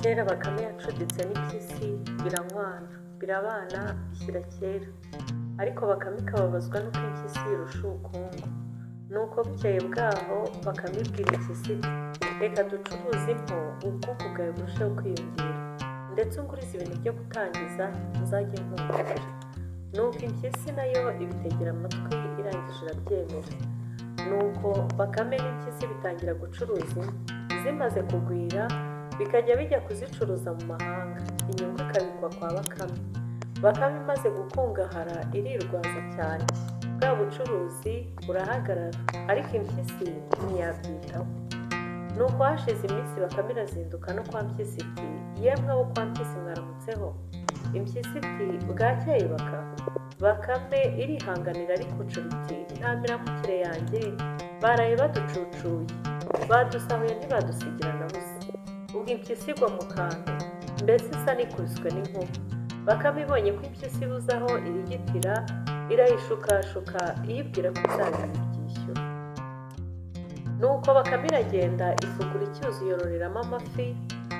Kera Bakame yacuditse n'impyisi biranywana, birabana bishyira kera. Ariko Bakame ikababazwa n'uko impyisi iyirusha ubukungu. Nuko bukeye bwaho Bakame ibwira impyisi iti: "Reka ducuruze impu, ubukungu bwawe burusheho kwiyongera, ndetse ungurize ibintu byo gutangiza nzajye nkungukira." Nuko impyisi nayo ibitegera amatwi, irangije irabyemera. Nuko Bakame n'impyisi bitangira gucuruza impu. Zimaze kugwira, bikajya bijya kuzicuruza mu mahanga, inyungu ikabikwa kwa Bakame. Bakame imaze gukungahara irirwaza cyane, bwa bucuruzi burahagarara, ariko impyisi ntiyabyitaho. Nuko hashize iminsi Bakame irazinduka no kwa Mpyisi iti: "Yemwe abo kwa Mpyisi, mwaramutseho?" Impyisi iti: "Bwakeye, Baka." Bakame irihanganira ariko iti: "Nta miramukire yanjye, baraye baducucuye, badusahuye, ntibadusigira na busa." Ubwo impyisi igwa mu kantu, mbese isa n'ikubiswe n'inkuba. Bakame ibonye ko impyisi ibuze aho irigitira, irayishukashuka, iyibwira ko izabibyishyura. Nuko Bakame iragenda, ifukura icyuzi, yororeramo amafi.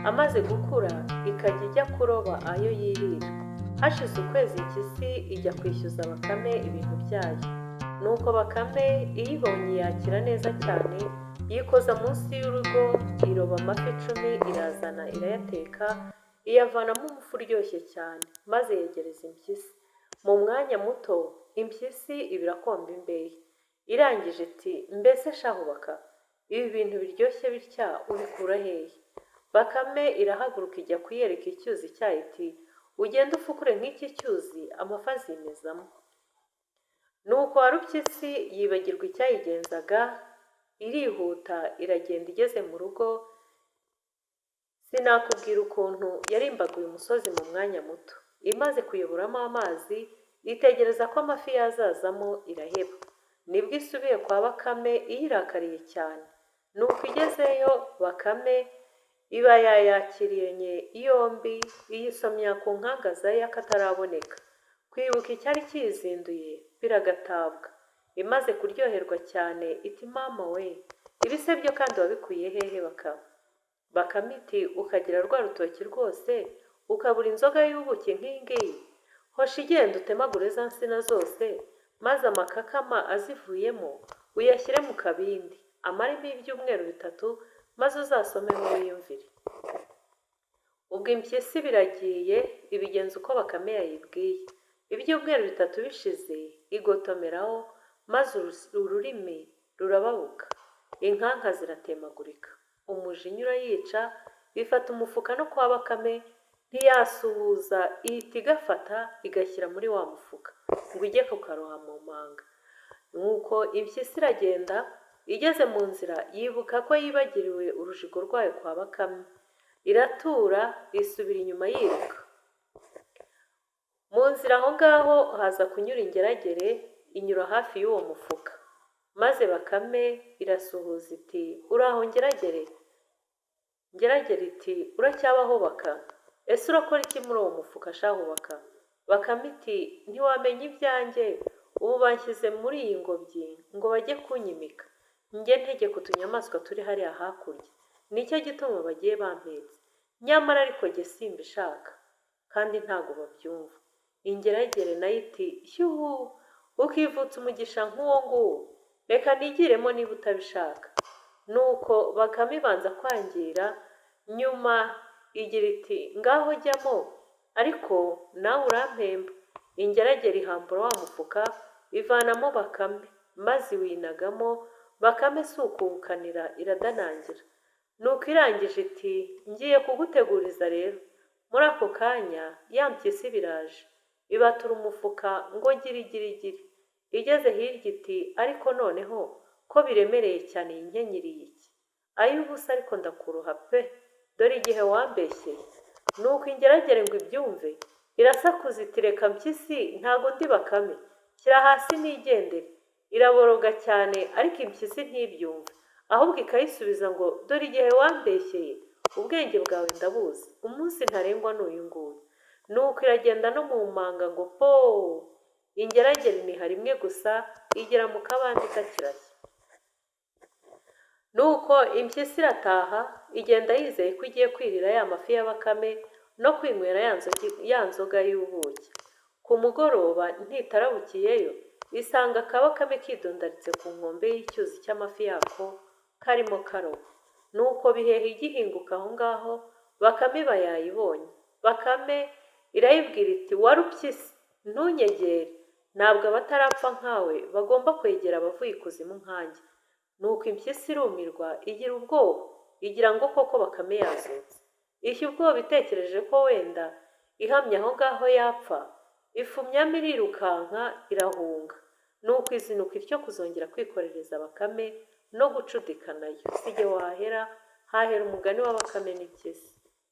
Amaze gukura ikajya ijya kuroba ayo yirira. Hashize ukwezi impyisi ijya kwishyuza Bakame ibintu byayo. Nuko Bakame iyibonye yakira neza cyane, yikoza munsi y'urugo, iroba amafi 10, irazana irayateka, iyavanamo umufu uryoshye cyane, maze yegereza impyisi. Mu mwanya muto impyisi iba irakomba imbehe. Irangije iti: "Mbese shahu Baka, ibi bintu biryoshye bitya ubikura hehe?" Bakame irahaguruka ijya kuyereka icyuzi cyayo, iti: "Ugende ufukure nk'iki cyuzi, amafi azimezamo." Nuko Warupyisi yibagirwa icyayigenzaga, irihuta iragenda. Igeze mu rugo, sinakubwira ukuntu yarimbaguye umusozi mu mwanya muto. Imaze kuyoboramo amazi, itegereza ko amafi yazazamo, iraheba. Nibwo isubiye kwa Bakame iyirakariye cyane. Nuko igezeyo, Bakame iba yayakiranye yombi, iyisomya ku nkangaza y'akataraboneka. Kwibuka icyari kiyizinduye biragatabwa. Imaze kuryoherwa cyane iti: "Mama we, ibi se byo kandi wabikuye hehe, Bakame?" Bakame iti: "Ukagira rwa rutoki rwose, ukabura inzoga y'ubuki nk'iyi ngiyi? Hoshi igenda utemagure za nsina zose, maze amakakama azivuyemo uyashyire mu kabindi, amaremo ibyumweru 3, maze uzasomeho wiyumvire." Ubwo impyisi biragiye, ibigenza uko Bakame yayibwiye. Ibyumweru 3 bishize, igotomeraho, maze ururimi rurababuka, inkanka ziratemagurika, umujinya urayica, ifata umufuka no kwa Bakame ntiyasuhuza, ihita igafata igashyira muri wa mufuka ngo ijye kukaroha mu manga. Nuko impyisi iragenda. Igeze mu nzira yibuka ko yibagiriwe urujigo rwayo kwa Bakame, iratura, isubira inyuma yiruka. Mu nzira aho ngaho haza kunyura ingeragere, inyura hafi y'uwo mufuka, maze Bakame irasuhuza iti: "Uraho, ngeragere?" Ngeragere iti: "Uracyabaho, Baka? Ese urakora iki muri uwo mufuka shahu, Baka?" Bakame iti: "Ntiwamenya ibyanjye. Ubu banshyize muri iyi ngobyi ngo bajye kunyimika, njye ntegeka utunyamaswa turi hariya hakurya. Nicyo gituma bagiye bampetse. Nyamara ariko jye simbishaka, kandi ntago babyumva." Ingeragere nayo iti: "Shyuhu, ukivutsa umugisha nk'uwo nguwo? Reka nigiremo niba utabishaka." Nuko Bakame ibanza kwangira, nyuma igira iti: "Ngaho jyamo, ariko nawe urampemba." Ingeragere ihambura wa mufuka, ivanamo Bakame, maze iwinagamo. Bakame si ukuwukanira, iradanangira. Nuko irangije iti: "Ngiye kuguteguriza rero." Muri ako kanya ya mpyisi biraje, ibatura umufuka ngo giri giri giri. Igeze hirya iti: "Ariko noneho ko biremereye cyane, iyi nkenyeriye iki? Ay'ubusa, ariko ndakuruha pe, dore igihe wambeshyeye." Nuko ingeragere ngo ibyumve, irasakuza iti: "Reka mpyisi, ntago ndi Bakame, shyira hasi nigendere." Iraboroga cyane, ariko impyisi ntibyumve, ahubwo ikayisubiza ngo: "Dore igihe wambeshyeye, ubwenge bwawe ndabuzi, umunsi ntarengwa ni uyu nguyu." Nuko iragenda no mu manga ngo po. Ingeragere iniha rimwe gusa, igera mu kabande itakirashya. Nuko impyisi irataha. igenda yizeye ko igiye kwirira ya mafi ya Bakame no kwinywera ya nzoga y'ubuki. Ku mugoroba ntitarabukiyeyo, isanga ka Bakame kidondaritse ku nkombe y'icyuzi cy'amafi yako karimo karoba. Nuko biheha igihinguka aho ngaho, Bakame iba yayibonye. Bakame irayibwira iti Warupyisi, ntunyegere, ntabwo abatarapfa nkawe bagomba kwegera abavuye ikuzimu nkanjye. Nuko impyisi irumirwa, igira ubwoba, igira ngo koko Bakame yazutse. Ishya ubwoba itekereje ko wenda ihamye aho ngaho yapfa, ifumyamo irirukanka irahunga. Nuko izinuka ityo kuzongera kwikorereza Bakame no gucudika nayo. Si jye wahera, hahera umugani wa Bakame n'impyisi.